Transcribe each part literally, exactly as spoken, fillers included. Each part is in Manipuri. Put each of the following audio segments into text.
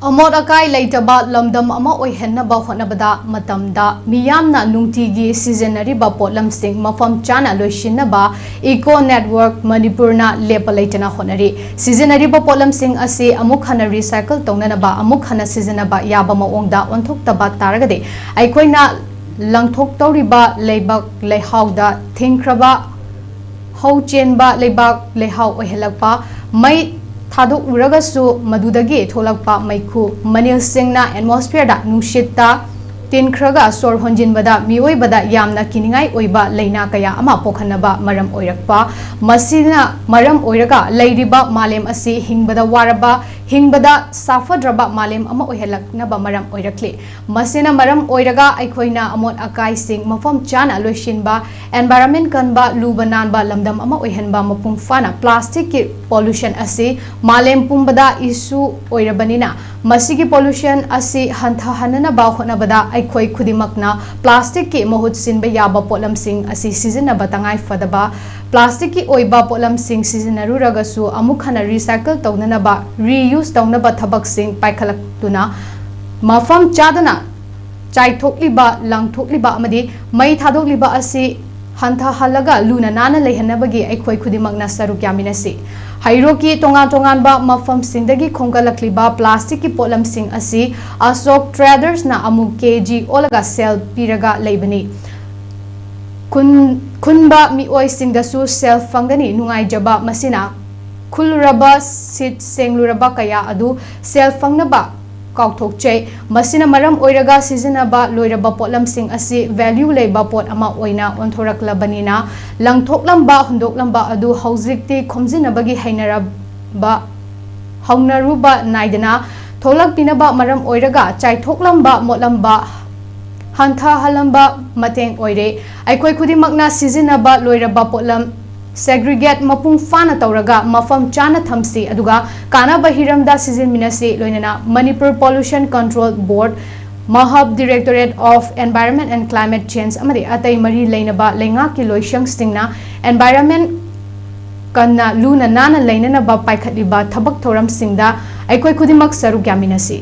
ꯑꯃꯣꯠ ꯑꯀꯥꯏ ꯂꯩꯇꯕ ꯂꯝꯗꯝ ꯑꯃ ꯑꯣꯏꯍꯟꯅꯕ ꯍꯣꯠꯅꯕꯗ ꯃꯇꯝꯗ ꯃꯤꯌꯥꯝꯅ ꯅꯨꯡꯇꯤꯒꯤ ꯁꯤꯖꯤꯟꯅꯔꯤꯕ ꯄꯣꯠꯂꯝꯁꯤꯡ ꯃꯐꯝ ꯆꯥꯅ ꯂꯣꯏꯁꯤꯟꯅꯕ Eco Network ꯃꯅꯤꯄꯨꯔꯅ ꯂꯦꯞꯄ ꯂꯩꯇꯅ ꯍꯣꯠꯅꯔꯤ꯫ ꯁꯤꯖꯤꯟꯅꯔꯤꯕ ꯄꯣꯠꯂꯝꯁꯤꯡ ꯑꯁꯤ ꯑꯃꯨꯛ ꯍꯟꯅ recycle ꯇꯧꯅꯅꯕ, ꯑꯃꯨꯛ ꯍꯟꯅ ꯁꯤꯖꯤꯟꯅꯕ ꯌꯥꯕ ꯃꯑꯣꯡꯗ ꯑꯣꯟꯊꯣꯛꯇꯕ ꯇꯥꯔꯒꯗꯤ ꯑꯩꯈꯣꯏꯅ ꯂꯪꯊꯣꯛꯇꯧꯔꯤꯕ ꯂꯩꯕꯥꯛ ꯂꯩꯍꯥꯎꯗ ꯊꯤꯡꯈ꯭ꯔꯕ ꯍꯧ ꯆꯦꯟꯕ ꯂꯩꯕꯥꯛ ꯂꯩꯍꯥꯎ ꯑꯣꯏꯍꯜꯂꯛꯄ, ꯃꯩ ꯊꯥꯗꯣꯛꯂꯨꯔꯒꯁꯨ ꯃꯗꯨꯗꯒꯤ ꯊꯣꯛꯂꯛꯄ ꯃꯩꯈꯨ ꯃꯅꯤꯜꯁꯤꯡꯅ atmosphere ꯗ, ꯅꯨꯡꯁꯤꯠꯇ ꯇꯤꯟꯈ꯭ꯔꯒ ꯁꯣꯔ ꯍꯣꯟꯖꯤꯟꯕꯗ ꯃꯤꯑꯣꯏꯕꯗ ꯌꯥꯝꯅ ꯀꯤꯅꯤꯡꯉꯥꯏ ꯑꯣꯏꯕ ꯂꯥꯏꯅꯥ ꯀꯌꯥ ꯑꯃ ꯄꯣꯛꯍꯟꯅꯕ ꯃꯔꯝ ꯑꯣꯏꯔꯛꯄ, ꯃꯁꯤꯅ ꯃꯔꯝ ꯑꯣꯏꯔꯒ ꯂꯩꯔꯤꯕ ꯃꯥꯂꯦꯝ ꯑꯁꯤ ꯍꯤꯡꯕꯗ ꯋꯥꯔꯕ, ꯍꯤꯡꯕꯗ ꯁꯥꯐꯗ꯭ꯔꯕ ꯃꯥꯂꯦꯝ ꯑꯃ ꯑꯣꯏꯍꯜꯂꯛꯅꯕ ꯃꯔꯝ ꯑꯣꯏꯔꯛꯂꯤ꯫ ꯃꯁꯤꯅ ꯃꯔꯝ ꯑꯣꯏꯔꯒ ꯑꯩꯈꯣꯏꯅ ꯑꯃꯣꯠ ꯑꯀꯥꯏꯁꯤꯡ ꯃꯐꯝ ꯆꯥꯅ ꯂꯣꯏꯁꯤꯟꯕ, environment ꯀꯟꯕ, ꯂꯨꯕ ꯅꯥꯟꯕ ꯂꯝꯗꯝ ꯑꯃ ꯑꯣꯏꯍꯟꯕ, ꯃꯄꯨꯡ ꯐꯥꯅ plastic ꯀꯤ pollution ꯑꯁꯤ ꯃꯥꯂꯦꯝ ꯄꯨꯝꯕꯗ issue ꯑꯣꯏꯔꯕꯅꯤꯅ, ꯃꯁꯤꯒꯤ pollution ꯑꯁꯤ ꯍꯟꯊꯍꯟꯅꯅꯕ ꯍꯣꯠꯅꯕꯗ ꯑꯩꯈꯣꯏ ꯈꯨꯗꯤꯡꯃꯛꯅ plastic ꯀꯤ ꯃꯍꯨꯠ ꯁꯤꯟꯕ ꯌꯥꯕ ꯄꯣꯠꯂꯝꯁꯤꯡ ꯑꯁꯤ ꯁꯤꯖꯤꯟꯅꯕ ꯇꯉꯥꯏ ꯐꯗꯕ, plastic ꯀꯤ ꯑꯣꯏꯕ ꯄꯣꯠꯂꯝꯁꯤꯡ ꯁꯤꯖꯤꯟꯅꯔꯨꯔꯒꯁꯨ ꯑꯃꯨꯛ ꯍꯟꯅ recycle ꯇꯧꯅꯅꯕ, reuse ꯇꯧꯅꯕ ꯊꯕꯛꯁꯤꯡ ꯄꯥꯏꯈꯠꯂꯛꯇꯨꯅ ꯃꯐꯝ ꯆꯥꯗꯅ ꯆꯥꯏꯊꯣꯛꯂꯤꯕ, ꯂꯪꯊꯣꯛꯂꯤꯕ ꯑꯃꯗꯤ ꯃꯩ ꯊꯥꯗꯣꯛꯂꯤꯕ ꯑꯁꯤ ꯍꯟꯊꯍꯜꯂꯒ ꯂꯨꯅ ꯅꯥꯟꯅ ꯂꯩꯍꯟꯅꯕꯒꯤ ꯑꯩꯈꯣꯏ ꯈꯨꯗꯤꯡꯃꯛꯅ ꯁꯔꯨꯛ ꯌꯥꯃꯤꯟꯅꯁꯤ꯫ ꯍꯩꯔꯣꯛꯀꯤ ꯇꯣꯉꯥꯟ ꯇꯣꯉꯥꯟꯕ ꯃꯐꯝꯁꯤꯡꯗꯒꯤ ꯈꯣꯝꯒꯠꯂꯛꯂꯤꯕ plastic ꯀꯤ ꯄꯣꯠꯂꯝꯁꯤꯡ ꯑꯁꯤ ꯑꯁꯣꯛ Traders ꯅ ꯑꯃꯨꯛ KG ꯑꯣꯜꯂꯒ sale ꯄꯤꯔꯒ ꯂꯩꯕꯅꯤ꯫ ꯈꯨꯟ-, ꯈꯨꯟꯕ ꯃꯤꯑꯣꯏꯁꯤꯡꯗꯁꯨ ꯁꯦꯜ ꯐꯪꯒꯅꯤ꯫ ꯅꯨꯡꯉꯥꯏꯖꯕ ꯃꯁꯤꯅ ꯈꯨꯜꯂꯨꯔꯕ, ꯁꯤꯠ ꯁꯦꯡꯂꯨꯔꯕ ꯀꯌꯥ ꯑꯗꯨ ꯁꯦꯜ ꯐꯪꯅꯕ ꯀꯥꯎꯊꯣꯛꯆꯩ꯫ ꯃꯁꯤꯅ ꯃꯔꯝ ꯑꯣꯏꯔꯒ ꯁꯤꯖꯤꯟꯅꯕ ꯂꯣꯏꯔꯕ ꯄꯣꯠꯂꯝꯁꯤꯡ ꯑꯁꯤ value ꯂꯩꯕ ꯄꯣꯠ ꯑꯃ ꯑꯣꯏꯅ ꯑꯣꯟꯊꯣꯔꯛꯂꯕꯅꯤꯅ, ꯂꯪꯊꯣꯛꯂꯝꯕ, ꯍꯨꯟꯗꯣꯛꯂꯝꯕ ꯑꯗꯨ ꯍꯧꯖꯤꯛꯇꯤ ꯈꯣꯝꯖꯤꯟꯅꯕꯒꯤ ꯍꯩꯅꯔꯕ, ꯍꯧꯅꯔꯨꯕ ꯅꯥꯏꯗꯅ ꯊꯣꯛꯂꯛꯄꯤꯅꯕ ꯃꯔꯝ ꯑꯣꯏꯔꯒ ꯆꯥꯏꯊꯣꯛꯂꯝꯕ, ꯃꯣꯠꯂꯝꯕ ꯍꯟꯊꯍꯜꯂꯝꯕ ꯃꯇꯦꯡ ꯑꯣꯏꯔꯦ꯫ ꯑꯩꯈꯣꯏ ꯈꯨꯗꯤꯡꯃꯛꯅ ꯁꯤꯖꯤꯟꯅꯕ ꯂꯣꯏꯔꯕ ꯄꯣꯠꯂꯝ segregate ꯃꯄꯨꯡ ꯐꯥꯅ ꯇꯧꯔꯒ ꯃꯐꯝ ꯆꯥꯅ ꯊꯝꯁꯤ, ꯑꯗꯨꯒ ꯀꯥꯟꯅꯕ ꯍꯤꯔꯝꯗ ꯁꯤꯖꯤꯟꯃꯤꯟꯅꯁꯤ꯫ ꯂꯣꯏꯅꯅ Manipur Pollution Control Board, MAHAB, Directorate of Environment and Climate Change ꯑꯃꯗꯤ ꯑꯇꯩ ꯃꯔꯤ ꯂꯩꯅꯕ ꯂꯩꯉꯥꯛꯀꯤ ꯂꯣꯏꯁꯪꯁꯤꯡꯅ environment ꯀꯟꯅ ꯂꯨꯅ ꯅꯥꯟꯅ ꯂꯩꯅꯅꯕ ꯄꯥꯏꯈꯠꯂꯤꯕ ꯊꯕꯛ ꯊꯧꯔꯝꯁꯤꯡꯗ ꯑꯩꯈꯣꯏ ꯈꯨꯗꯤꯡꯃꯛ ꯁꯔꯨꯛ ꯌꯥꯃꯤꯟꯅꯁꯤ꯫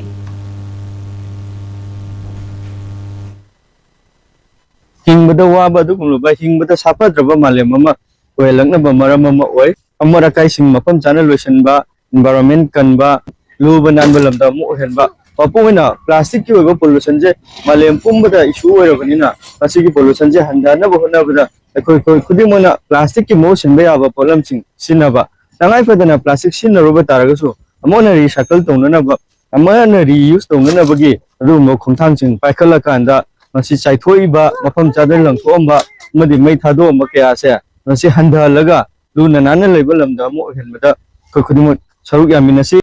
ꯍꯤꯡꯕꯗ ꯋꯥꯕ ꯑꯗꯨꯒꯨꯝꯂꯕ, ꯍꯤꯡꯕꯗ ꯁꯥꯐꯗ꯭ꯔꯕ ꯃꯥꯂꯦꯝ ꯑꯃ ꯑꯣꯏꯍꯜꯂꯛꯅꯕ ꯃꯔꯝ ꯑꯃ ꯑꯣꯏ꯫ ꯑꯃꯣꯠ ꯑꯀꯥꯏꯁꯤꯡ ꯃꯐꯝ ꯆꯥꯅ ꯂꯣꯏꯁꯤꯟꯕ, environment ꯀꯟꯕ, ꯂꯨꯕ ꯅꯥꯟꯕ ꯂꯝꯗꯝ ꯑꯃ ꯑꯣꯏꯍꯟꯕ꯫ ꯃꯄꯨꯡ ꯑꯣꯏꯅ plastic ꯀꯤ ꯑꯣꯏꯕ pollution ꯁꯦ ꯃꯥꯂꯦꯝ ꯄꯨꯝꯕꯗ issue ꯑꯣꯏꯔꯕꯅꯤꯅ, ꯃꯁꯤꯒꯤ pollution ꯁꯦ ꯍꯟꯊꯍꯟꯅꯕ ꯍꯣꯠꯅꯕꯗ ꯑꯩꯈꯣꯏ, ꯑꯩꯈꯣꯏ ꯈꯨꯗꯤꯡꯃꯛꯅ plastic ꯀꯤ ꯃꯍꯨꯠ ꯁꯤꯟꯕ ꯌꯥꯕ ꯄꯣꯠꯂꯝꯁꯤꯡ ꯁꯤꯖꯤꯟꯅꯕ꯫ ꯇꯉꯥꯏ ꯐꯗꯅ plastic ꯁꯤꯖꯤꯟꯅꯔꯨꯕ ꯇꯥꯔꯒꯁꯨ, ꯑꯃꯨꯛ ꯍꯟꯅ recycle ꯇꯧꯅꯅꯕ, ꯑꯃꯨꯛ ꯍꯟꯅ reuse ꯇꯧꯅꯅꯕꯒꯤ ꯑꯗꯨꯒꯨꯝꯕ ꯈꯣꯡꯊꯥꯡꯁꯤꯡ ꯄꯥꯏꯈꯠꯂꯀꯥꯟꯗ, ꯃꯁꯤ ꯆꯥꯏꯊꯣꯛꯏꯕ, ꯃꯐꯝ ꯆꯥꯗꯅ ꯂꯪꯊꯣꯛꯑꯝꯕ ꯑꯃꯗꯤ ꯃꯩ ꯊꯥꯗꯣꯛꯑꯝꯕ ꯀꯌꯥꯁꯦ ꯃꯁꯤ ꯍꯟꯊꯍꯜꯂꯒ, ꯂꯨꯅ ꯅꯥꯟꯅ ꯂꯩꯕ ꯂꯝꯗꯝ ꯑꯃ ꯑꯣꯏꯍꯟꯕꯗ ꯑꯩꯈꯣꯏ ꯈꯨꯗꯤꯡꯃꯛ ꯁꯔꯨꯛ ꯌꯥꯃꯤꯟꯅꯁꯤ꯫